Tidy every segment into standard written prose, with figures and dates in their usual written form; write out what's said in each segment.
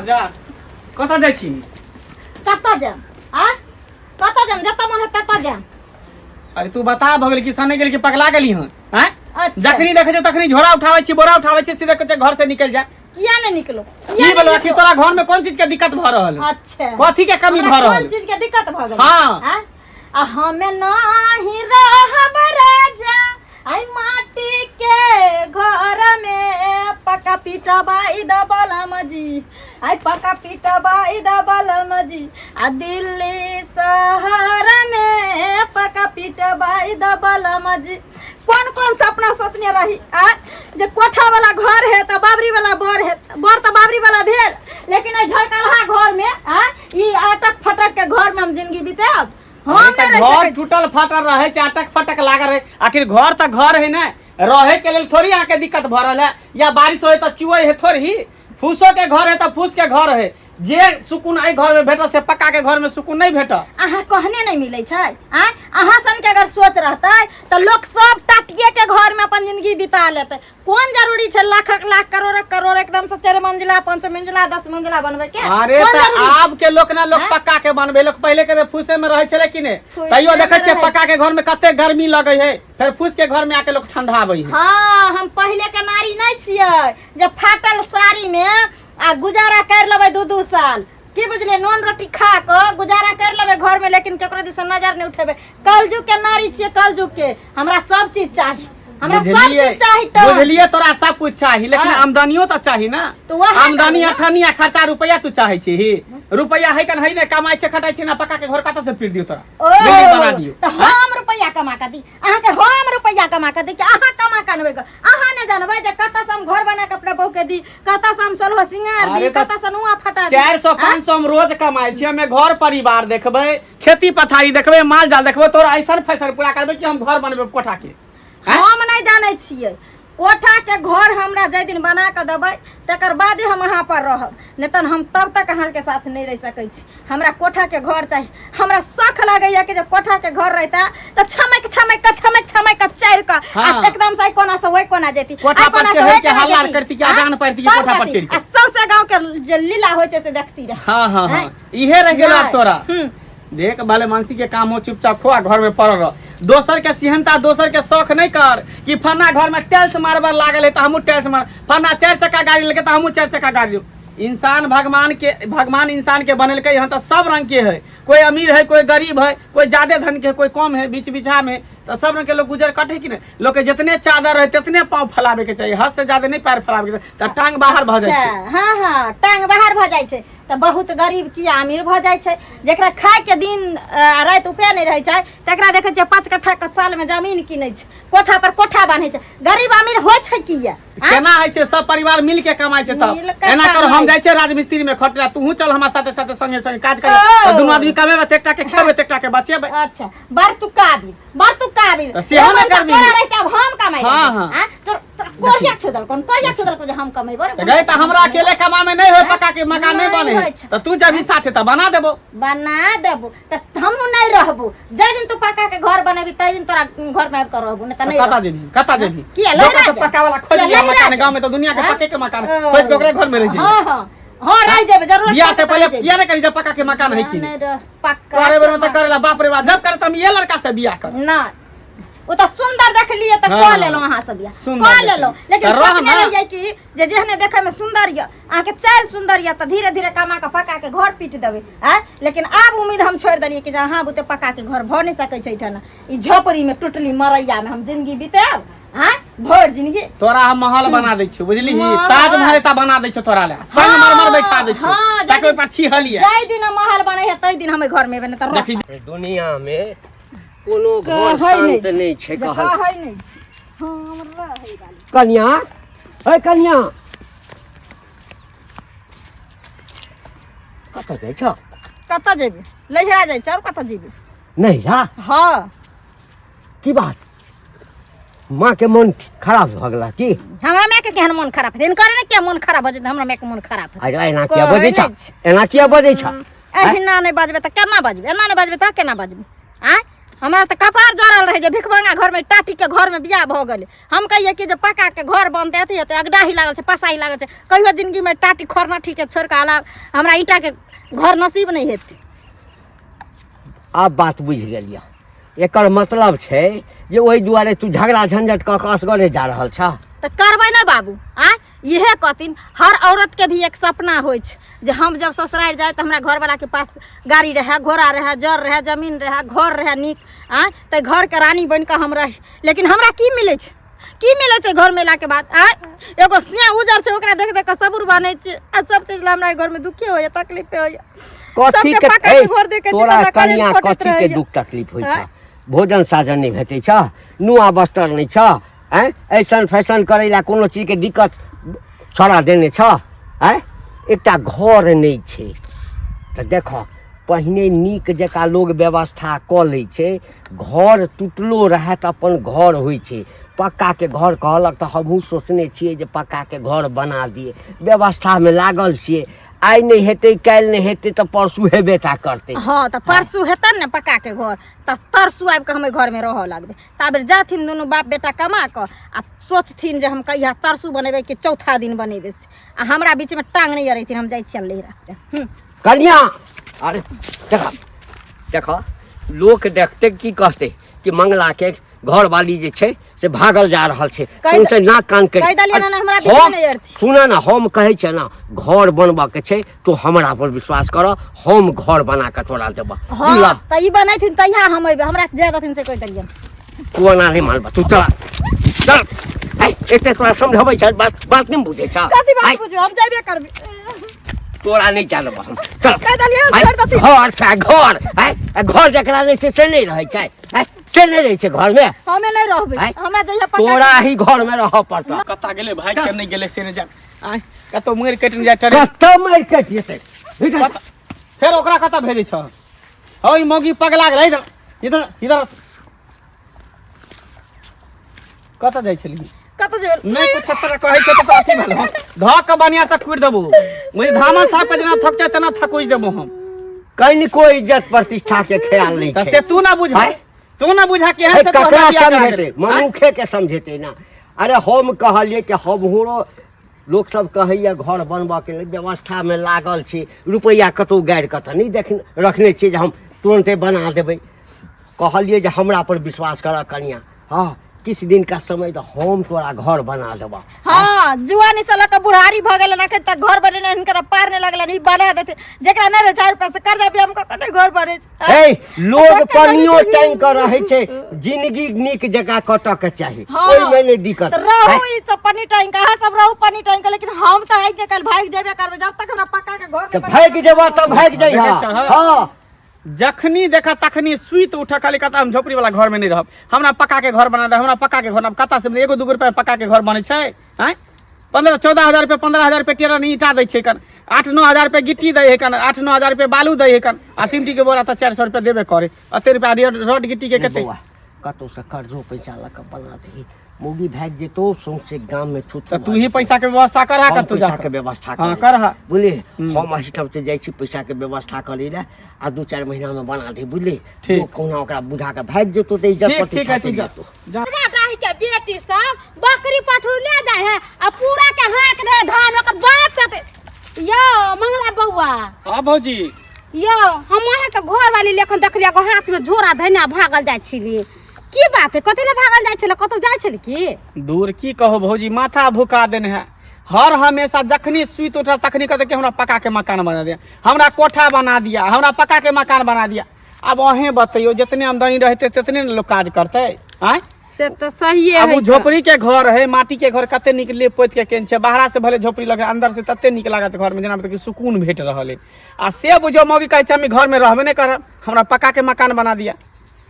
जा कतऽ जाइ छी? कतऽ जायब आ? कतऽ जायब? जतऽ मन हेतै ततऽ जायब। अरे तू बता, भऽ गेल कि सने गेल कि पगला गेली हन? आँय? अच्छा। जखनी देखै छै तखनी झोरा उठाबै छी, बोरा उठाबै छी, सीधे कहै छै घर से निकल जा। किया नहीं निकलो? की बोलो, आखिर तोरा घर में कौन चीज के दिक्कत भऽ रहल है? अच्छा। कथी के कमी हमरा भऽ रहल? कोन चीज के दिक्कत भऽ गेल? हाँ। आँय? आ हमे नाही रहब राजा आई माटी के घर में, पका पिटबाई द बलम जी, आई पका पिटबाई द बलम जी, आ दिल्ली शहर में पका पिटबाई द बलम जी। कोन कोन सपना सोचने रही आ जे कोठा वाला घर है तऽ बाबरी वाला बर है। बर तऽ बाबरी वाला भेल, लेकिन एहि झरकलहा घर में आ ई अटक फटक के घर में हम जिंदगी बितायब? हम अरे नहि तऽ रहि घर सकै छी। टूटल फाटल रहे छै, अटक फटक लागल रहे, आखिर घर तऽ घर है ने, रहे के लेल थोड़ी अहाँके दिक्कत भऽ रहल है? या बारिश होय तऽ चुए है थोड़ी ही? फूसो के घर है तऽ फूस के घर है। जे सुकून एहि घर में भेटत से पक्का के घर में सुकून नहीं भेटत। अहाँ कहने नहीं मिलै छै आँय? अहाँ सन के अगर सोच रहतै तऽ लोक सब टाटिए के घर में अपन जिंदगी बिता लेतै। कोन जरूरी छै लाखक लाख, करोड़क करोड़, एकदम से 4 मंजिला, 5 मंजिला, 10 मंजिला बनबै के? अरे कोन तऽ जरूरी? आब के लोक ना लोक आँय? पक्का के बनबे, लोक पहिले के तऽ फूसे में रहै छलै कि ने? फूसे तैयो में देखै छियै रहै। पक्का के घर में कते गर्मी लगै है, फेर फूस के घर में आके लोक ठंडा आबै है। हाँ, हम पहिले के नारी नहीं छियै जे फाटल साड़ी में आ गुजारा कर लेबै 2-2 साल, की बुझलियै? नून रोटी खा कऽ गुजारा कर लेबै घर में, लेकिन केकरो दिस नजर नहीं उठेबै। कलजुग के नारी छियै, कलजुग के। हमरा सब चीज चाही, हमरा सब बुझलियै चीज चाही तो। बुझलियै, तोरा सब कुछ चाही, लेकिन हाँ। आमदनियो तऽ चाही ना। तऽ वएह आमदनी कहबै ना। अठन्नी आ खर्चा रुपया। तू चाहै छी रुपया है कन है ने, कमाइ छै खटाइ छै ना, पक्का के घर कतऽ से पीट दियौ तोरा? ओ बिल्डिंग बना दियौ? तऽ हम रुपया कमा कऽ दी अहाँके? हम रुपया कमा कऽ दी कि अहाँ कमा कऽ अनबै? अहाँ नहि जानबै जे कतऽ से हम घर बना कऽ अपना बहू के दी, कतऽ से हम सोलहो सिंगार दी, अरे तऽ कतऽ से नुआ फटा दी? 400 500 हम रोज कमाइ छी, हमे घर परिवार देखबै, खेती पथारी देखबै, माल जाल देखबै, तोरा ऐसन फैसन पूरा करबै कि हम घर बनबै कोठा के, हैं? हम नहि जानै छियै कोठा के घर। हमरा जाहि दिन बना कऽ देबै तकर बादे हम अहाँ पर रहब, नहि तऽ हम तब तक अहाँके साथ नहि रहि सकै छी। हमरा कोठा के घर चाही। हमरा शौख लगैया कि जे कोठा के घर रहिता तऽ छमक छमक कऽ, छमक छमक कऽ चढ़ि कऽ आ एकदम से एहि कोना से ओहि कोना जेती, कोठा एहि पर कोना से चढ़ि ओहि के कोना हल्ला जेती। करती कि आँ? अजान पड़ती कि तब कोठा पर कथी? चढ़ि के। आ सौंसे गाँव के जे लीला होइ छै से देखती रह। हाँ हाँ हाँ हैं? इहे रह गेल आब नहि। तोरा। देख, भले मानसी के काम हो, चुपचाप खो आ घर में पड़ल रह। दोसर के सिहनता, दोसर के शौक नहीं कर कि फन्ना घर में टाइल्स मार्बल लागल है तऽ हमहूँ टाइल्स मार, फन्ना 4 चक्का गाड़ी लेके तऽ हमहूँ 4 चक्का गाड़ी। इंसान भगवान के, भगवान इंसान के बनेलकै हन तऽ सब रंग के है। कोई अमीर है, कोई गरीब है, कोई ज्यादा धन के है, कोई कम है, बीच बिछा में तऽ सब रंग के लोग गुजर कटे कि नहीं? लोग के जितने चादर है तितने पाँव फैलावे के चाहिए, हद से ज्यादा नहीं पैर फैलावे के चाहिए, तऽ टांग बाहर भऽ जाइ छै। अच्छा, हाँ हाँ, टांग बाहर भऽ जाइ छै तऽ बहुत गरीब किया अमीर भऽ जाइ छै? जकरा खायके दिन राति उपाय नहि रहै छै तकरा देखै छियै 5 कट्ठा के सालमे जमीन किनै छै, कोठा पर कोठा बान्है छै। गरीब अमीर होइ छै किया? आँय? केना होइ छै? सब परिवार मिल के कमाइ छै तब। मिल के एना कर, हम कमाइ। जाइ छियै राजमिस्त्री में खटला, तूहू चल हमरा साथे साथे, संगे संगे काज कर। ओ। तऽ दुनू आदमी कमेबै तऽ एकटा के खेबै तऽ एकटा के बचेबै। अच्छा, बड़ तू काबिल, बड़ तू काबिल। तऽ सेहो ने करबिही। तोरा रहिते आब हम कमाइ। हाँ, हाँ। तोर तोरा कोरिया छुदल, कोन कोरिया छुदल को जे हम कमेबो रे? तऽ गए तऽ हमरा अकेले कमामे नहि होय, पक्का के मकान नहि नहि बने होइ छै। तऽ तू जबही साथे तऽ बना देबो। बना देबो तऽ हमहूँ नहि रहबो। जाहि दिन तू पक्का के घर बनेबी ताहि दिन तोरा घर में आबि कऽ रहबो, नहि तऽ तऽ नहि कतऽ रहबो। जेबही? कतऽ जेबही? किया दोकान लहरा तऽ जाय? पक्का वाला खोज किया लिया लहरा मकान जाय? गाँव में तऽ दुनिया के हाँ? पक्के के मकान ओ। खोज के ओकरे घर में रह जेबही। हाँ हाँ हाँ, रहि जेबै। जरूरत बियाह से पड़तै तऽ पहिले रहि जेबै। किया नहि करी जब पक्का के मकान है कि नहि नहि? रह, पक्का करे बेर में तऽ के करेला बाप रे बाप, जब करे तऽ हम ये लड़का से बियाह कर। नहि, ओ तऽ सुंदर देखलियै तऽ हाँ। कऽ लेलहुँ अहाँ सब बियाह। सुंदर कऽ देखलियै। लेलहुँ, लेकिन तऽ रह सोचने ना। रहियै कि जे जेहने देखै में सुंदर यऽ, अहाँके चालि सुंदर यऽ, तऽ धीरे धीरे कमा कऽ पका के घर पीट देबै। आँय, लेकिन आब उम्मीद हम छोड़ि देलियै कि जे अहाँ बुते पका के घर भऽ नहि सकै छै। एहिठाम ई झोपड़ी में, टुटली मरैया में हम जिंदगी बितायब? आँय, भरि जिंदगी? तोरा हम महल बना दै छियौ, बुझलिही? महल। ताजमहल एता बना दै छियौ तोरा ले, संगमरमर बैठा दै छियौ जाहि ताकि ओहि पर छिहलियै। जाहि दिन हम महल बनै है ताहि दिन हम एहि घर में एबै, नहि तऽ रह। देखी। दुनिया में कोनो घर कहै नहि शान्त नहि छै। जे कहल कहै नहि छी हम रहै वाली। कनिया, है कनिया, कतऽ जाइ छ? कतऽ जेबै? लहिरा जाइ छै, आओर कतऽ जेबै? नैहरा? हँ। की बात, माँ के मन खराब भऽ गेला की? हमरा माय के केहन मन खराब हेतै? हिनकर ने किया मन खराब भऽ जेतै? हमरा माय के मन खराब हेतै? अरे एना किया कहै बजै छ? नहि छै। एना किया बजै छ? एहिना नहि बजबै तऽ केना बजबै? एना नहि बजबै तऽ केना बजबै? आँय, हमरा तऽ कपार जरल रहै जे भिखमंगा घरमे टाटीके घरमे बियाह भऽ गेलै। हम कहियै कि जे पक्काके घर बनतै, अथी हेतै, अगडाही लागल छै, पसाही लागल छै। कहियो जिन्दगीमे टाटी खरनठीके छोड़ि कऽ अलावा हमरा ईंटाके घर नसीब नहि हेतै। आब बात बुझि गेलियह। एकर मतलब छै जे ओहि दुआरे तू झगड़ा झंझट कऽ कऽ असगरे जा रहल छह। तऽ करबै ने बाबू? आँय, इहे कहथिन, हर औरत के भी एक सपना होइ छै जे हम जब ससुरारि जाए तऽ हमरा घरवाला के पास गाड़ी रहए, घोड़ा रहए, जर रहए, जमीन रहए, घर रहए नीक। आँय, तऽ घरके रानी बनि कऽ हम रही। लेकिन हमरा की मिलै छै? की मिलै छै घरमे अयलाके बाद? आँय, एगो सिया उजर छै, ओकरा देख देख कऽ सबुर बान्है छियै आ सब चीज लए हमरा घरमे दुखे होइए, तकलीफे होइए। कथी सबके के पका के घर देखै छी तऽ तोरा हमरा करेज कनिया फटैत कथी के रहैए। दुख तकलीफ होइ आँय? छ? भोजन साजन नहि भेटै छ, नुआ बस्तर नहि छ, आँय, ऐसन फैशन करै लए कोनो चीजके दिक्कत छोड़ा देने छ? आँय, एकटा घर नहि छै तऽ देखऽ, पहिने नीक जकाँ लोग व्यवस्था कऽ लै छै। घर टुटलो रहए तऽ अपन घर होइ छै। पक्काके घर कहलक तऽ हमहूँ सोचने छियै जे पक्काके घर बना दियै, व्यवस्थामे लागल छियै। आइ नहि हेतै, काल्हि नहि हेतै, तऽ परसू हेबे टा करतै। हँ, तऽ परसू हेतै ने पक्काके घर तऽ तरसू आबि कऽ हम एहि घरमे रहऽ लगबै। ताबेर जाथिन दुनू बाप बेटा कमा कऽ आ सोचथिन जे हम कहिया तरसू बनेबै कि चौथा दिन बनेबै से, आ हमरा बीचमे टांग नहि अड़ेथिन। हम जाइ छियनि लहिरा। कनिया, अरे देख देख, लोक देखते की कहते कि मंगला के घरवाली जे छै से भागल जा रहल छै, सौंसे नाक कान करि। कहि देलियै ने, हमरा बीचमे नहि अड़थिन। सुन ने, हम कहै छियै ने, घर बनबऽ के छै, तू हमरा पर विश्वास कर, हम घर बना कऽ तोरा देबऽ। हँ, बुझलह? तऽ ई बनेथिन तहिया हम अयबै, हमरा जाय देथिन से कहि देलियनि। तू एना नहि मानबह, तू चल चल। आइ एते तोरा समझबै छै, बात बात नहि बुझै छ। कथी बात बुझबै? हम जायबे करबै। तोरा नहि चलब हम, चल। कहि देलियै, आइ छोड़ि देथिन। घर छै घर, आइ आ घर जकरा नहि छै से नहि रहै छै, आइ से नहि रहै छै घरमे। हमे नहि रहबै। आइ? हमरा जहिया पक्का तोरा ही घरमे रहऽ पड़तौ। कतऽ गेलै भाई के नहि गेलै से नहि जान। आइ कतौ मरि कटि नहि जाय चढ़े। कतऽ मरि कटि जेतै? कतऽ? फेर ओकरा कतऽ भेजै छह? हौ, ई मौगी पगला गेलै। इधर इधर इधर, कतऽ जाइ छलिही? कतऽ जेबै? नहि कुछ तरह कहै छै तऽ अथी भेल। धऽ कऽ बढ़िआँ से कुटि देबो। मुझे धामा साहब के जेना थक जाय तेना थकुचि देबो हम। कनिको इज्जत प्रतिष्ठा के ख्याल नहीं तऽ छै। से तू ना बुझा, आँय? तू ना बुझा केहन हे, से तू हमरा ककरा बियाह करा समझेतै? देलही? मनुखे के समझेतै ना। अरे हम कहलियै कि हमरो लोक सब कहैया घर बनबऽ के लेल, व्यवस्थामे लागल छी, रुपैआ कतहु गाड़ि कऽ तऽ नहि देख रखने छी जे हम तुरन्ते बना देबै। कहलियै जे हमरा पर विश्वास करऽ कनिया, हँ, किछु दिनका समय तऽ हम तोरा घर बना देबऽ। हाँ, जुआनी से लऽ कऽ बुढ़ारी भऽ गेलनि, अखन तक घर बनेने हिनकर पार नहि लगलनि। ई बना देथिन, जेकरा नहि रहै 4 रुपया से कर्जा भी हम कऽ कऽ नहि घर बनै छै। हे, लोग देख के पनियो जानी टांगि कऽ रहै छै, जिंदगी नीक जकाँ कटऽ के चाही। हाँ। ओहिमे नहि दिक्कत। तऽ रहू ई सब पनी टांगि कऽ, अहाँ सब रहू पनी टांगि कऽ, लेकिन हम तऽ आइ के काल्हि भागि जेबे करबै जब तक हमरा पक्का के घर तऽ नहि भागि जेबऽ तऽ भागि जइहऽ। देखै छह? हँ। जखनी देखा तखनी सुति उठ खाली कहता हम झोपड़ी वाला घर में नहीं रहब, हमरा पक्का के घर बना दे, हमरा पक्का के घर बना। कतऽ से एगो दूगो रुपया पक्का के घर बनै छै? आँय, 15-14 हजार रुपया, 15 हजार रुपया टेरन ईंटा दै छै कन, 8-9 हजार रुपया गिट्टी दै है कन, 8-9 हजार रुपया बालू दै है कन, आ सिमटी के बोरा तऽ 400 रुपया देबे करे। अते रुपया रड गिट्टी के कते? बौआ, कतौसँ कर्जो पैसा लऽ कऽ बना दही, मौगी भागि जेतौ, सौंसे गाम में थू। तऽ तू ही पैसा के व्यवस्था कर। हम कतौ पैसा जा के व्यवस्था हाँ, करै कर। छी। बुझली, हम एहिठाम से जाइ छी पैसा के व्यवस्था करै लए आ 2-4 महीना में बना दे, बुझली? ठीक। जो कहुना ओकरा बुझा के भागि जेतौ तऽ इज्जत ठीक ठीक प्रतिष्ठा है, चलि ठीक है। जेतौ। जा। दाही के बेटी सब बकरी पठरू ले जाय है आ पूरा के हाँक दे धान ओकर बाप के यो मंगला बौआ। हाँ भौजी। यो हम अहाँ के घर वाली लेखन देखलियै एगो हाथ में झोरा धैने भागल जाइ छली, की बात है? कथी ले भागल जाइ छलै? कतौ जाइ छलै की? दूर की कहो भौजी, माथा भुका देने है। हर हमेशा जखनी सुति उठल तखनी कहते कि हमरा पक्का के मकान बना दिया, हमरा कोठा बना दिया, हमरा पक्का के मकान बना दिया। अब अहें बतैयो, जितने आमदनी रहते तितने ने लोग काज करते। आँय, से तऽ सहिए अब है। उ झोपड़ी के घर है, माटी के घर कते नीक लेप पोति के केन छै। बाहरा से भले झोपड़ी लगे, अंदर से तते नीक लागत घर में जेना मतलब कि सुकून भेट रहल है। आ से बुझियौ मौगी कहै छै हम घर में रहबे नहि करब, हमरा पक्का के मकान बना दिया।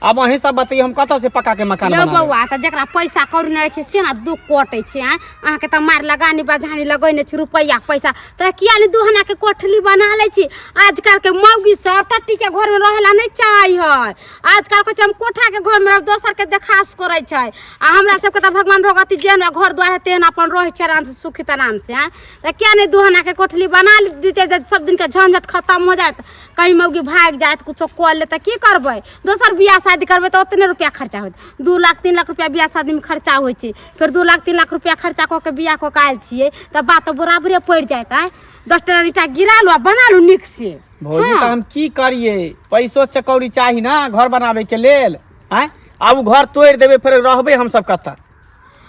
अब अहीं सब बतैयो हम कतऽ से पक्का के मकान यौ बनाबे? बौआ, तऽ जकरा पैसा कौड़ी नहि रहै छै से ने दुख कटै छै। आँय, अहाँके तऽ मारि लगानी बजानी लगेने छी रुपैआ पैसा, तऽ किया नहि दुहना के कोठली बना लै छी? आजकल के मौगी सब टट्टी के घर में रहै ला नहि चाहै है। आजकल कहै छै हम कोठा के घर में रहब, दोसर के देखास करै छै। आ हमरा सबके तऽ भगवान भगवती जेहन घर द्वार है तेहन अपन रहै छै आराम से, सुखित आराम से। आँय, तऽ किया नहि दुहना के कोठली बना दितै जे सब दिन के झंझट खत्म हो जायत? कहीं मौगी भागि जायत कुछो कऽ ले तऽ की करबै दोसर बियाह शादी करबै तऽ ओतने रुपया खर्चा होत 2 लाख 3 लाख रुपया बियाह शादीमे खर्चा होइ छै फेर 2 लाख 3 लाख रुपया खर्चा कऽ के बियाह कऽ के आयल छियै तऽ बात तऽ बराबरे पड़ि जायत आँय 10 टा ईंटा गिरा लू आ बना लू नीक से। भौजी, तऽ हम की करियै? पैसो चकौड़ी चाही ने घर बनाबे के लेल। आँय, आब उ घर तोड़ि देबै, फेर रहबै हमसब कतऽ?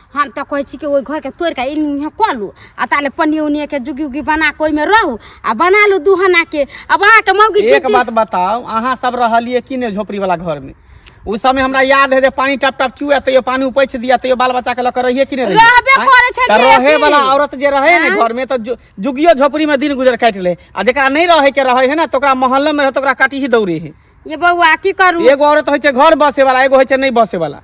हम तऽ कहै छी कि ओहि घरके तोड़ि कऽ इन्हें कऽ लू आ ताले पन्नी उन्नी के जुगी उगी बना कऽ ओहिमे रहू आ बना लू दुहना के। अब अहाँके मौगी एक बात बताउ, अहाँ सब रहलियै कि नहि झोपड़ी वाला घर में? उस समय हमरा याद है जे पानी टप टप चुए, तैयो पानी उपैछ दिया, तैयो बाल बच्चा के लऽ कऽ रहिए कि नहि रहिए? रहबे आँय? करै छलियै तऽ रहे की? वाला औरत जे रहे ने घर में, तऽ जुगियो झोपड़ी में दिन गुजर काटि ले, आ जेकरा नहि रहे के रहे है ना, तऽ ओकरा मोहल्ला में रहे तऽ ओकरा काटी ही दौड़े है। ये बौआ, की करू? एगो औरत होइ छै घर बसे वाला, एगो होइ छै नहि बसे वाला।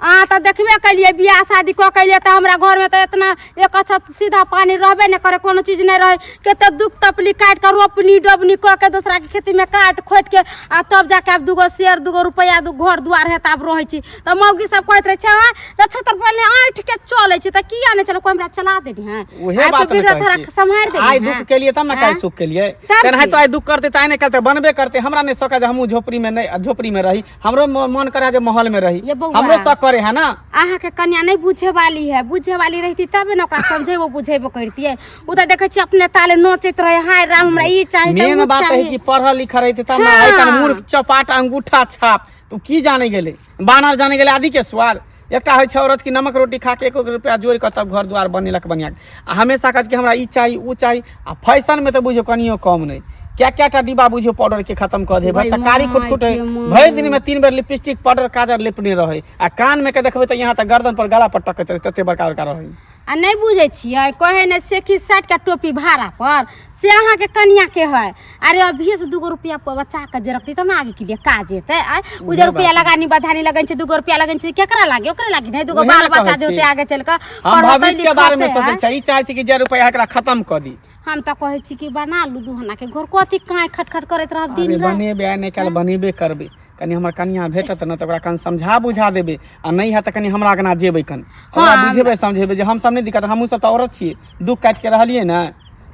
अहाँ तऽ देखबे केलियै, बियाह शादी कऽ के एलियै तऽ हमरा घरमे तऽ एतना एक छत सीधा पानी रहबे नहि करै, कोनो चीज नहि रहै। कते दुख तकलीफ काटि कऽ, रोपनी डोबनी कऽ के, दोसराके खेतीमे काटि खोटि के आ तब जाके आब दूगो शेर, दूगो रुपैआ, दू घर दुआर है तऽ आब रहै छी। तऽ मौगी सब कहैत रहै छै, हँ, तऽ छतर पहिले ऐंठ के चलै छै, तऽ किया नहि चलै? कोइ हमरा चला देनी है? उहे बात ने कहै छी। सम्हारि देनी आइ है। दुख केलिए तब ने काल्हि सुख केलिए। तब तेनाहिते की? आइ दुख करते तऽ आइ नहि काल्हि तऽ बनबे करते। हमरा नहि सकै जे हमहूँ झोपड़ी में नहि, झोपड़ी में रही। हमरो मन करे जे महल में रही। ये बौआ। हमरो शक करे है ना। अहाँके कन्या नहि बुझे वाली है। बुझे वाली रहती तबे ने ओकरा समझेबो बुझेबो करतियै। ओ तऽ देखै छियै अपने ताले नोचैत रहे, हाय राम, हमरा ई चाही तऽ मेन उ बात है चाही। कि पढ़ल लिखल रहते तब ना। हाँ। आइ काल्हि मूर्ख चपाट अंगूठा छाप, तू की जाने गेलै? बानर जाने गेलै आदि के स्वाद। एकटा होइ छै औरत की नमक रोटी खा के एको रुपया जोड़ि कऽ तब घर द्वार बनेलक बढ़िआँ, आ हमेशा कहत कि हमरा ई चाही, ओ चाही, आ फैशनमे तऽ बुझियौ कनियो कम नहि। क्या क्या टा डिब्बा बुझियौ पाउडर के खत्म कऽ दे, गई तऽ कारी माय खुटखुट है। के माय। भरि दिनमे 3 बेर लिपस्टिक, पाउडर, काजर लेपने रहै, आ कानमे के देखबै तऽ यहाँ तक गर्दन पर, गला पर टकैत रहै, तते बड़का बड़का रहै। आ नहि बुझै छियै, कहै ने सेखी 60 के टोपी भाड़ा पर, से अहाँके कनिया के है। अरे, अभिये से दूगो रुपया बचा के जे रखती तब ने आगे के लिए काज एतै। आय उ जे उहे रुपया बात। लगानी बधानी लगन छै, दूगो रुपया लगन छै, केकरा लागे? ओकरे लागे नहि? दूगो उहे बाल ने बच्चा कहै जे होतै छी। आगे चलि कऽ हम पढ़तै भविष्य के बारे में लिखतै, सोचै आँय? छियै। ई चाहै छी कि जे रुपया एकरा खत्म कऽ दी। हम तऽ कहै छी कि बना लू दुहना के घर, कथी काँय खटखट करैत रहब अरे दिन राति? बनेबै, आइ नहि काल्हि बनेबे करबै। कनि हमर कनिया भेटत ने तऽ ओकरा कनि समझा बुझा देबै, आ नहि हैत तऽ कनि हमरा अङ्गना जेबै, कनि ओकरा बुझेबै समझेबै जे हमसब नहि दिक्कत, हमहूँ सब तऽ औरत छियै, दुख काटि के रहलियै ने।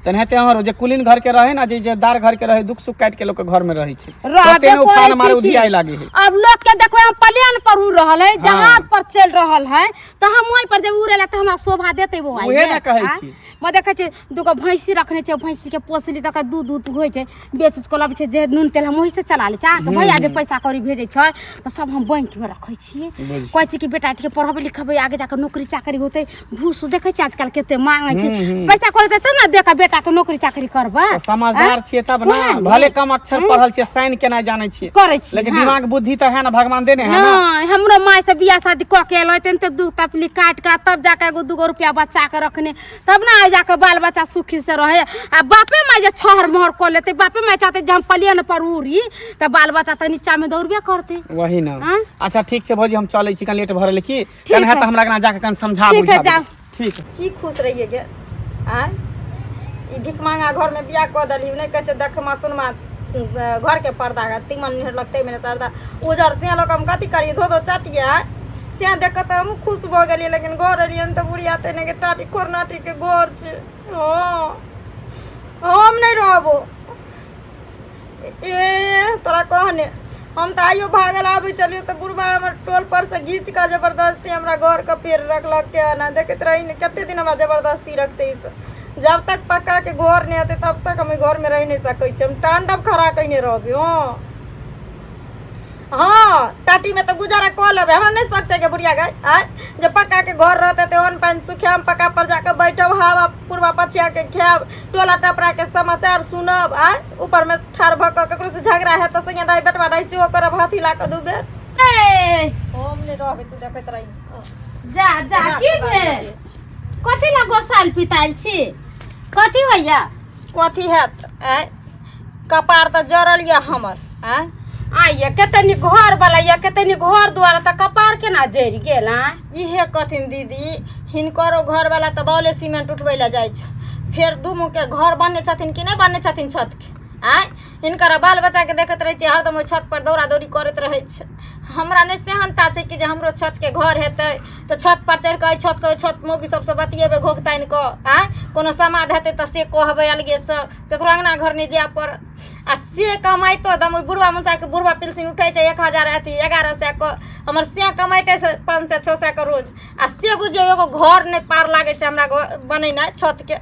तेनाहिते अहाँ जे कुलीन घर के रहे ना, जे इज्जतदार घर के रहे, दुख सुख काटि के लोक घर में रहे छै। रहबे तते ने उफान करै मारे छै उधियाए की। लागे है। अब लोग के देखबै, हम प्लेन पर उड़ रहल है, जहाज पर चल रहल है, तऽ हम ओहि पर जब उड़े ला तऽ हमरा शोभा देतै बौआ? उहे ने कहै छी। मैं देखै छी दूगो भैंसी रखने छै, भैंसी के पोसली तऽ ओकरा दूध उध होइ छै, बेच उच कऽ लबै छै, जे नून तेल हम ओहि से चला लै छी। अहाँके भैया जे पैसा कौड़ी भेजै छै तऽ सब हम बैंक में रखै छियै। बुझ। कहै छी कि बेटा के पढ़ेबै लिखेबै, आगे जाके नौकरी चाकरी होतै। घूस देखै छियै आजकल कते मांगै छै। पैसा कौड़ी देतै ने देके बेटा के नौकरी चाकरी करबै। तऽ समझदार छियै तब ने। उएह ने। भले कम अक्षर पढ़ल छियै, साइन केना जानै छियै, करै छी, लेकिन हाँ। दिमाग बुद्धि तऽ है ने, भगवान देने है ना। नहीं, हमरो माय से बियाह शादी कऽ के एलो तेनते दुख तकलीफ काटि कऽ तब जाके एगो दूगो रुपया बचा के रखने, तब ने आइ जाके बाल बच्चा सुखी से रहे। आ बापे माय जे छहर मोहर कऽ लेतै, बापे माय चाहते जे हम प्लेन पर उड़ी, तऽ बाल बच्चा तऽ नीचा में दौड़बे करतै। वही ना। हाँ? अच्छा, ठीक छै भौजी, हम चलै छी, कनि लेट भऽ रहलै की। ठीक कनि है है। तऽ हमरा कना जाके कनि समझा ठीक है, बुझा जाउ। देबै। ठीक है। की खुश रहिए गे आँय? ई भिख मांगा घरमे बियाह कऽ देलही। नहि कहै छै देखमा सुनमा घरके पर्दा तीमन निहरलक ताहिमे ने सरदा उजर से लऽ कऽ हम कथी करियै? धो धो चटियै से देख कऽ तऽ हमहूँ खुश भऽ गेलियै, लेकिन घर एलियनि तऽ बुढ़िया तेने के टाटी खोरनाटीके घर छै। हँ, हम नहि रहबो। ए तोरा कहने हम तऽ आइयो भागल आबै छलियौ तऽ बुढ़बा हमर टोल पर से घीच कऽ जबरदस्ती हमरा घर के पेड़ रखलक के ना। देखैत रही ने कते दिन हमरा जबरदस्ती रखतै ई सब। जब तक पक्का के घर नहि हेतै तब तक हम एहि घरमे रहि नहि सकै छी। हम तांडव खड़ा कयने रहबै। हँ हँ, टाटीमे तऽ गुजारा कऽ लेबै। हमरा नहि शौक छै गे बुढ़िया गै। आँय, जे पक्काके घर रहतै तऽ अन्न पानि सुखायब, पक्का पर जाकऽ बैठब, हवा पूर्वा पछियाके खायब, टोला टपराके समाचार सुनब। आँय, ऊपरमे ठाढ़ भऽ कऽ ककरोसँ झगड़ा हैत तऽ सैया डाइ बेटवा डाइ सेहो करब, हाथ हिला कऽ 2 बेर। ए, हम नहि रहबै, तू देखैत रही। जा जा, की भेल? कथी ला गोसाइल पिताइल छी? कथी होइया? कथी हैत? आँय, कपार तऽ जरल यऽ हमर। आँय, आइए कते नीक घर वाला यऽ, कते नीक घर दुआर, तऽ कपार केना जरि गेल? आँय? इहे कथिन दीदी, हिनकरो घरवाला तऽ बाउले सीमेंट उठबै लए जाइ छै। फेर दू मुँहके घर बनने छथिन कि नहि बनने छथिन छतके? आँय, हिनकर बाल बच्चाके देखैत रहै छियै, हरदम ओहि छत पर दौड़ा दौड़ी करैत रहै छै। हमरा नहि सेहनता छै कि जे हमरो छतके घर हेतै तऽ छत पर चढ़ि कऽ एहि छतसँ ओहि छत मौगी सबसँ बतियेबै घोघ तानि कऽ। आँय, कोनो समाद हेतै तऽ से कहबै अलगेसँ, ककरो अङ्गना घर नहि जाय पड़त। आ से कमाइतो दम ओहि बुढ़वा मुनसाके बुढ़वा पेंशन उठै छै 1000 अथी 1100 के, हमर से कमाइते से 500 600 के रोज, आ से बुझियौ एगो घर नहि पार लागै छै हमरा घर बनेनाइ छतके,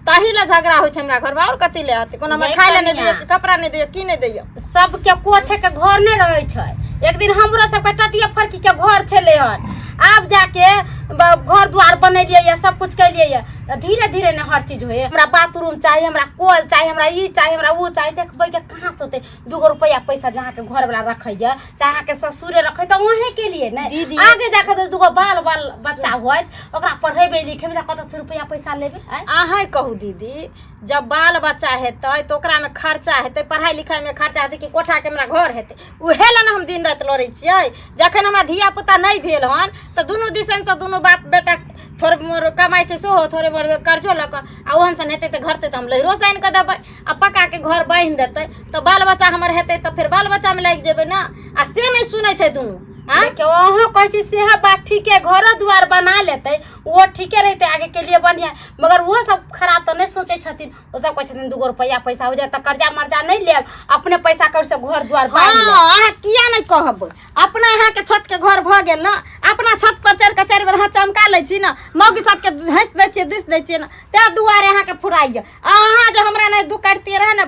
ताहि लए झगड़ा होइ छै हमरा घरमे, आओर कथी लए हेतै? कोनो हमरा यै खाय लए नहि कनिया। दैए, कपड़ा नहि दैए, की नहि दैए। सबके कोठे के घर नहि रहै छै। एक दिन हमरो सबके टटिया फरकी के घर छलै हन, आब जाके घर द्वार बनेलियै या सब कुछ केलियै या, तऽ धीरे धीरे ने हर चीज होइए। हमरा बाथरूम चाही, हमरा कल चाही, हमरा ई चाही, हमरा ओ चाही, देखबै के कहाँ से होतै? दूगो रुपैआ पैसा जे अहाँके घरवला रखैए, चाहे अहाँके ससुरे रखै, तऽ वहें के लिए ने दीदी। आगे जाके तऽ दूगो बाल बाल बच्चा होत, ओकरा पढ़ेबै लिखेबै तऽ कतऽसँ रुपैआ पैसा लेबै? आँय? अहाँ कहू दीदी, जब बाल बच्चा हेतै तऽ ओकरामे खर्चा हेतै, पढ़ाइ लिखाइमे खर्चा हेतै कि कोठाके हमरा घर हेतै? उएह लए ने हम दिन राति लड़ै छियै। जखन हमरा धिया पुता नहि भेल हन तऽ दुनू दिसनसँ दुनू बाप बेटा थोड़े मोर कमाइ छै, सेहो थोड़े मोर कर्जो लऽ कऽ, आ ओहन सन हेतै तऽ घरतै तऽ हम लहिरोसँ आनि कऽ देबै, आ पक्काके घर बान्हि देतै तऽ बाल बच्चा हमर हेतै तऽ फेर बाल बच्चामे लागि जेबै ने। आ से नहि सुनै छै दुनू। आँय? देखियौ, अहाँ कहै छी सेह बात ठीके, घरो दुआर बना लेतै ओहो ठीके रहतै, आगे के लिए बढ़िआँ, मगर ओहो सब खराब तऽ नहि सोचै छथिन। ओ सब कहै छथिन दूगो रुपैआ पैसा हो जाए तऽ कर्जा मर्जा नहि लेब, अपने पैसा कर से घर दुआर बान्हि लेब। हँ, अहाँ किया नहि कहबै? अपना अहाँके छतके घर भऽ गेल ने, अपना छत पर चढ़ि कऽ चारि बेर हाथ चमका लै छी ने, मौगी सबके हँसि दै छियै, दुसि दै छियै ने, ताहि दुआरे अहाँके फुराइए। अहाँ जे हमरा नहि दू काटितियै रहए ने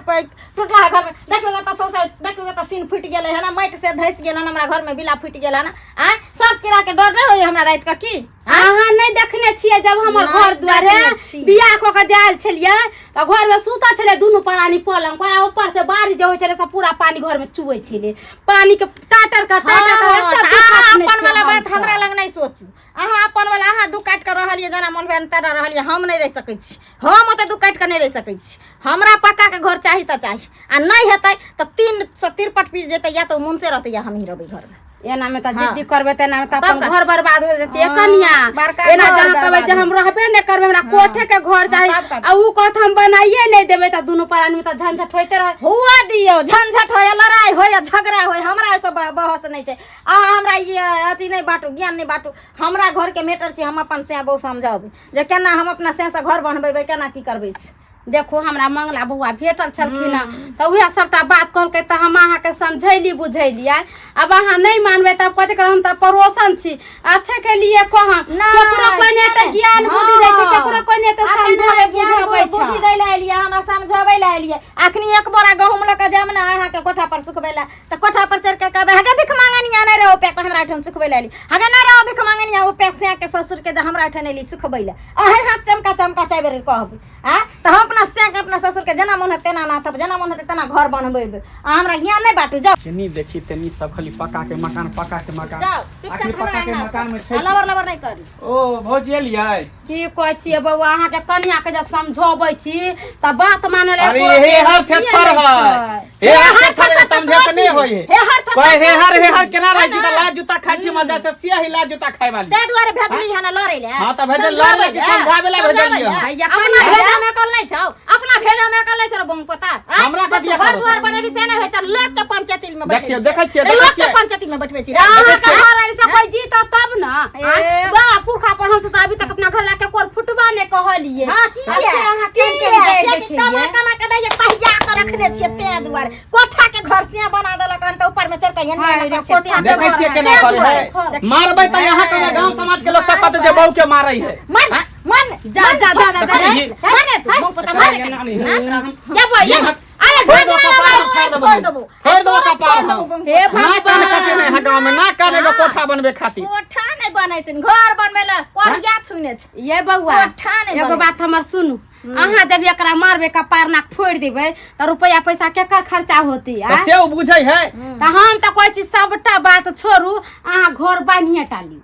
टूटला घरमे, देखियौ एतऽ सौंसे, देखियौ एतऽ सीन फुटि गेलै हन, माटि से धसि गेल हन, हमरा घरमे बिला फुटि गेल हन। आँय, साँप कीड़ाके डर नहि होइए हमरा रातिके की? अहाँ नहि देखने छियै जब हमर नहि घर दुआरे देखने छी। बियाह कऽ के जायल छलियै तऽ घरमे सुतल छलियै दुनू प्राणी पलंग पर, आ ऊपर से बारिश जे होइ छलै सब पूरा पानी घरमे चुबै छलै, पानी के टाटर का टाटर का। हँ, एते तऽ दुःख अहाँ अपने अपन छियै वाला बात हमसब। हमरा लग नहि सोचू। अहाँ अपन वाला अहाँ दू काटि कऽ रहलियै जेना मन भेल तेना रहलियै, हम नहि रहि सकै छी, हम ओतऽ दू काटि कऽ नहि रहि सकै छी। हमरा पक्काके घर चाही तऽ चाही, आ नहि हेतै तऽ 3 सए तिरपट पीस जेतै, या तऽ ओ मुनसे रहतै या हमही रहबै घरमे। एना में तऽ हाँ। जिद्दी करबै तऽ एना में तऽ अपन तब घर बर्बाद हो जेतै। हाँ, कनिया बड़का एना घर जहाँ कहबै बर्बाद जे हम होइ रहबे नहि करबै, हमरा कोठे के घर चाही, तब का- आ ऊ कहत हम बनाइए नहि देबै, तऽ दुनू प्राणी में तऽ झंझट होइते रहै। हुआ दियौ, झंझट होय, लड़ाइ होय, झगड़ा होय, हमरा ओहिसँ बहस नहि छै। अहाँ हमरा ई अथी नहि बाँटू, ज्ञान नहि बाँटू। हमरा घरके मैटर छै, हम अपन सैं बहु समझब जे केना हम अपना सैंसँ घर बनबेबै, केना की करबै से। देखो, हमरा मंगला बौआ भेटल छलखिन हँ तऽ उएह सबटा बात कहलकै, तऽ हम अहाँके समझैली बुझैली। आब अहाँ नहि मानबै तब कथी करब? हम तऽ पड़ोसन छी, अच्छे के लिए कहम। नहि, केकरो कोइ नहि तऽ ज्ञान बुद्धि दै छै, केकरो कोइ नहि तऽ अखन समझाबै ज्ञान बुझाबै बुद्धि छै। दै लए एलियै, हमरा समझाबै लए एलियै। अखनी एक बोरा गहूँम लऽ कऽ जायब ने अहाँके कोठा पर सुखबै लए, तऽ कोठा पर चढ़ि कऽ कहबै, हगे भिख मांगनिया, नहि रहो पे हमरा एहिठाम सुखबै लए एली, हगे नहि रहो भिख मांगनिया, ओ पे सैं के ससुर के जे हमरा एहिठाम एली सुखबै लए। अहें हाथ चमका चमका चारि बेर कहबै। आँय, तऽ हम अपना सैं के अपना ससुर के जेना मोन हेतै तेना नाथब, जेना मोन हेतै तेना घर बनबेबै। अहाँ हमरा ज्ञान नहि बाँटू, जाउ। जेनी देखी तेनी सब खाली पक्का के मकान, पक्का के मकान। जाउ चुपचाप आखिर हमरा पक्का के अङ्गना मकान में से। छै आ लबर लबर नहि करी। ओ भौजी एलियै? की कहै छियै बौआ, अहाँके कनिया के जे समझबै छी तऽ बात मानै लए अरे एको रत्ती हे हर अथिये थेथर नहि है, छै। हे हर थेथर है, समझे से नहीं होई है। हे हर थेथर कोई हे हर हे हर छी। केना रहै छी तऽ है ना? लात जूता खाइ छी मजा से, से ही लात जूता खाय वाली। ताहि दुआरे भेजली हन लड़ै लए। हाँ, तऽ भेजल लड़ै लए कि समझाबै लए भेजलियै हन? भैया, अपना कनिया। भेजा में अकल नहि छौ, अपना भेजा में अकल नहि छौ रे बंकोता। हमरा कथी घर अकल दुआर बनेबी से नहि होइ छै, लोक के पंचायती में बैठबै देखियौ, छियै। देखै छियै, रे, देखै लोक के छियै। पंचायती में बैठबै छी रे। अहाँके घर आयल से कोई जीत तब ने। ए। बा पुरखा पर हम सब अभी तक अपना घर लाके कोर फुटबा नहि कहलियै। हाँ, की आ से है? अहाँ की केहन है? केहन गारि कियाकि दै कमा छियै? कमा के दैये पहिया के रखने छियै, तें दुआरे कोठा के घर से बना देलक हन तऽ ऊपर में चढ़ के एने हाँ, एने रे, करै छै, कोठा तें के देखै छियै घर केना तें करै दुआरे। है। मारबै तऽ यहाँ के गांव समाज के लोग सब कहतै जे बहू के मारै है। मन मन जा, जा, जा, जा, जा, ये- मारे तू मुंह पता मारे एना नहि है, एकरा हम- ये बौआ, ये। अरे फोड़ दो झगड़ा कपार, लड़ाई। फाड़ देबो। फोड़ देबो। फोड़ देबो कपार हम। हे ना कान भगवान। कटे नहीं है गांव में, ना कान एगो कोठा बनबे खातिर। कोठा नहीं बनैतिन, घर बनबै लए कोठिया छुने छै। ये बौआ, कोठा नहि एगो बनै। बात हमर सुनू, अहाँ जब एकरा मारबै कपार नाक फोड़ि देबै तऽ रुपैआ पैसा केकर खर्चा होती? तऽ से ओ बुझै है। तऽ हम तऽ कहै छी सबटा बात छोड़ू, अहाँ घर बान्हिए टा लिउ।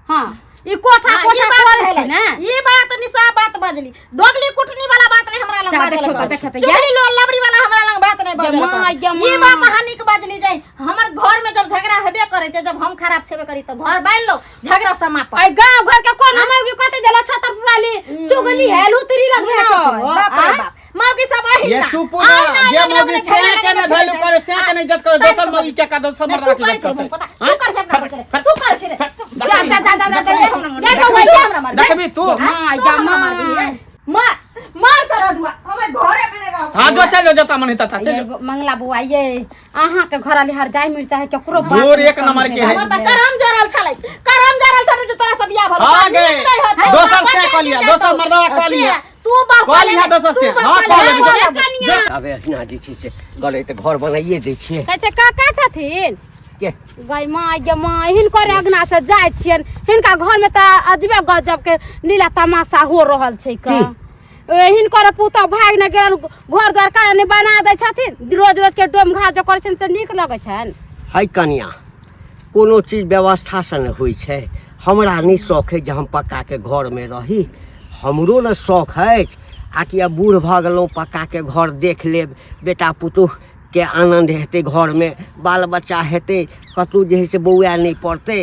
हाँ, ई कोठा हाँ, ई कोठा बात करै छी भेलै। ने। ई बात निशा बात बजली, दोगली कुटनी वाला बात नहीं हमरा लग जा, बाजल देखियौ तऽ, कर। देखियौ तऽ, चुगली लो लबरी वाला हमरा लग बात नहीं बाजल ये कर। माँ, ये ई माँ। बात अहाँ नीक बजली जाय। हमर घर में जब झगड़ा हेबे करे छै, जब हम खराब छेबे करी तऽ घर बान्हि लो, झगड़ा समाप्त। अइ गाँव घर के कोन मौगी कहते जे लछतर पुराली चुगली है लुतरी लगबे नहि, केकरो, बाप रे आँय? बाप, मौगी सब अहिना ये चुप ना, अहिना जे एक मौगी नंबर से के झगड़ा ने लगेने वैल्यू फिरै छै। करे, से के ने इज्जत करे, तैं दोसर तऽ मौगी के का दोसर नहि, मर्दा तू के करै इज्जत छै करतै? पता, हाँ? तू करै छै अपना घर के, तू करै छै रे। जा जा जा जा जा जा, ये बौआ, ये। हमरा मारबी। देखबी तू। माँ, तू या हमरा माँ। मारबी रे। माँ, मार सरदुआ हमें घरे में नहीं रहब। हाँ जो चल जो जता मन है तता चल ये मंगला बुआ ये अहाँ के घर आली हर जाय मिर्चा है केकरो बात दूर नहीं एक नंबर के है। हमर त करम जरल छलै, करम जरल छलै जे तोरा से बियाह भलो। हाँ गे दोसर से कह लिया, दोसर मर्दवा कह लिया। तू बाप कह लिया दोसर से। हाँ कह ले। कनिया आब एहिना जे छै से गले तऽ घर बनाइए दै छियै। कहै छै काका छथिन के गै माँ गे माँ, हिनकर अंगना से जाइ छियनि, हिनका घर में तऽ अजबे गजब के लीला तमाशा हो रहल छै। की? हिनकर पुतहु भागि ने गेल, घर द्वार काहे नहि बना दै छथिन? रोज रोज के डोम घास जो करै छनि से नीक लगै छनि? है कनिया, कोनो चीज व्यवस्थासँ ने होइ छै। हमरा नहि शौख अछि जे हम पक्काके घरमे रही, हमरो ने शौख अछि आ कि आब बूढ़ भऽ गेलहुँ, पक्काके घर देख लेब, बेटा पुतोहके आनन्द हेतै, घरमे बाल बच्चा हेतै, कतहु जे हइ से बौआए नहि पड़तै।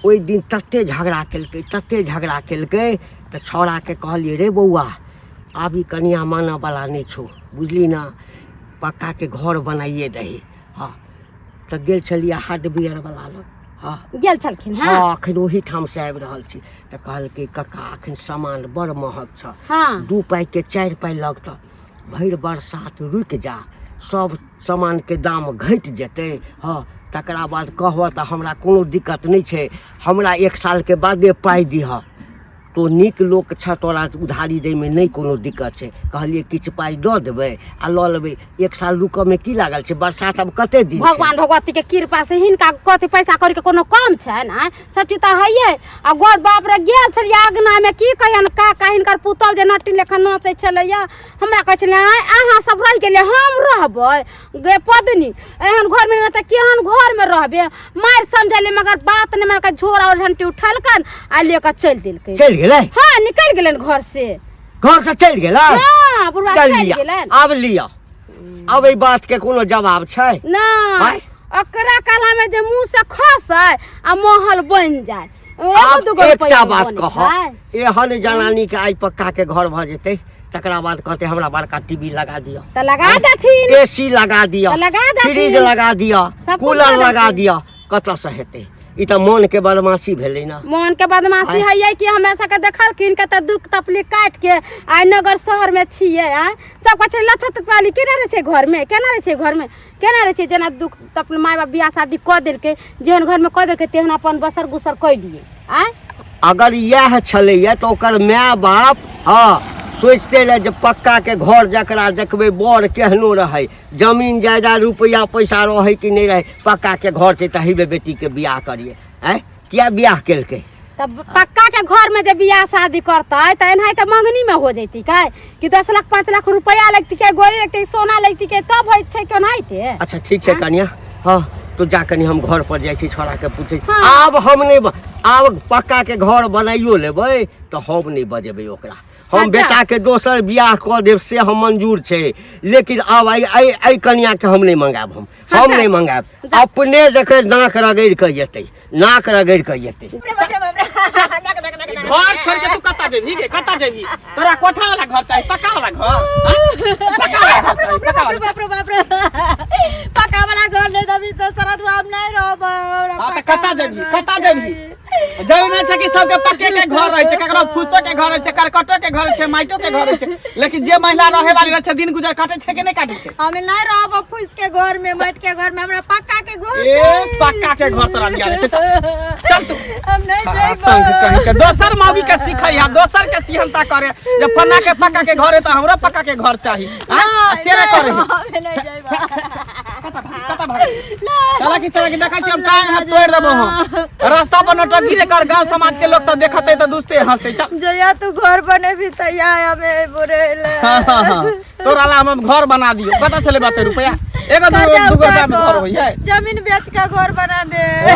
ओहि दिन तते झगड़ा केलकै, तते झगड़ा केलकै तऽ छौड़ाके कहलियै, रे बौआ, आब ई कनिया मानऽवला नहि छौ, बुझली ने, पक्काके घर बनाइए दही। हँ तऽ गेल छलियै हार्डवेयरवला लग। हँ गेल छलखिन? हँ, अखन ओहिठामसँ आबि रहल छी। तऽ कहलकै, कक्का, अखन सामान बड़ महग छ। 2 पाइके 4 पाइ लगतऽ, भरि बरसात रुकि जा, सब सामानके दाम घटि जेतै। हँ, तकरा बाद कहबऽ तऽ हमरा कोनो दिक्कत नहि छै, हमरा 1 सालके बादे पाइ दिहऽ। तो नीक लोक छह, तोरा उधारी दैमे नहि कोनो दिक्कत छै। कहलियै किछु पाइ दऽ देबै आ लऽ लेबै, 1 साल रुकऽमे की लागल छै? बरसात आब कते दिन छै? भगवान भगवती के कृपा से हिनका कथी पैसा कौड़ी के कोनो कम छनि? आँय, सब चीज तऽ हइये। आ गोर बाप रे, गेल छलियै अगना में, की कहियन काका, हिनकर पुतहु जे नटिन लेखन नाचै छलैया, हमरा कहै छलै, आँय अहाँ सब रहि गेलियै, हम रहबै गे पदनी एहन घर में? नहि तऽ केहन घर में रहबे? मारि समझलियै मगर बात नहि मानलकै, झोरा और झंटी उठलकन आ लेकर चलि देलकै। चलि गेलै? हाँ, निकलि गेलनि घर से। घर से चलि गेलै? हाँ बुढ़वा चल चलि लिअ, गेलनि। आब लिअ, आब एहि बात के कोनो जवाब छै? नहि। आँय? ओकरा कला में जे मुंह से खसै आ महल बनि जाय। एगो आब दूगो एकटा रुपैआ बात बनै कह, छै। एहन जनानी के आइ पक्का के घर भऽ जेतै, तकरा बाद कहते हमरा बड़का टीवी लगा दिअ। तऽ लगा देथिन। एसी लगा दिअ। तऽ लगा देथिन। फ्रिज लगा दिअ। सब कुछ कूलर दऽ लगा देथिन। दिअ, कतऽसँ हेतै? ई तऽ मोन के बदमाशी भेलै ने। मोन के बदमाशी आँय। है कि हमरा सबके देखलखिन कते दुख तकलीफ काटि के आइ नगर शहर में छियै। आँय, सब कहै छै लछत पाली केना रहै छै घर में, केना रहै छै घर में, केना रहै छै? जेना दुख तकलीफ माय बाप बियाह शादी कऽ देलकै, जेहन घर में कऽ देलकै तेहन अपन बसर गुसर कैलियै। आँय, अगर इएह छलैया तऽ ओकर माय बाप हँ सोचिते रहै जे पक्का के घर जकरा देखबै, बड़ केहनो रहै, जमीन जायदाद रुपैआ पैसा रहै कि नहि रहै, पक्का के घर छै तऽ हेबे बेटीके बियाह करियै। आँय, किया बियाह केलकै? तब पक्का के घर में जे बियाह शादी करतै तऽ एनाहिते मंगनी में हो जैती कै कि 10 लाख 5 लाख रुपया लगती के, गोरी लगती, सोना लगती के, तब होइत छै केनाहिते। अच्छा ठीक छै कनिया, हँ तो जा कनि, हम घर पर जाइ छी, छोड़ा के पूछै। हाँ। आब हम नहि आब पक्का के घर बनाइयो लेबै तऽ हम नहि बजेबै ओकरा। हम अच्छा। बेटा के दोसर बियाह कऽ देब से हम मंजूर छै, लेकिन आब एहि एहि कनिया के हम नहि मंगायब, हम अच्छा। नहि मंगायब। जा। अपने देखै नाक रगड़ि कऽ जेतै, नाक रगड़ि कऽ जेतै। घर छोड़ के तू कत्ता जेबही गे, कत्ता जेबही? तोरा कोठा वाला घर चाही, पक्का वाला घर, हाँ? पक्का वाला घर चाही, पक्का वाला। बाप रे बाप रे, पक्का वाला घर नहीं देबी तऽ सरदुआ हम नहीं रहब। हाँ तऽ कत्ता जेबही, कत्ता जेबही? जरूरी नहि छै कि सबके पक्के के घर रहै छै, ककरो फूसो के घर रहै छै, करकटो के घर रहै छै, माइटो के घर रहै छै, लेकिन जे महिला रहे वाली रहै छै दिन गुजर काटै छै कि नहि काटै छै? हम नहीं रहब फूस के घर में, माटि के घर में, हमरा पक्का के घर ए चाही। पक्का के घर तोरा दिया छै, चल चल तू। हम नहीं हाँ, जइबो। संग कहीं के दोसर मौगी के सिखै है, दोसर के सिहनता करे जे फन्ना के पक्का के घर है तऽ हमरो पक्का के घर चाही। हाँ? नहीं, से नहि करे। नहीं, हम नहीं जइबो। कतऽ भाग? चला की, चला की, देखै छी हम टांग हाथ तोड़ि देबो हम। रास्ता पर नौटंकी रे कर, गांव समाज के लोग सब देखते तऽ दुसते हंसते। चल। जहिया तू घर बनेबी तहिया हमे बोरे ले। हाँ, हाँ, हाँ। तोरा ला हम घर बना दियो। कतऽ से लेबा ते रुपया? एगो कर्जा दूगो उठा रुपया में घर कऽ होइए? जमीन बेच के घर बना दे। ओ।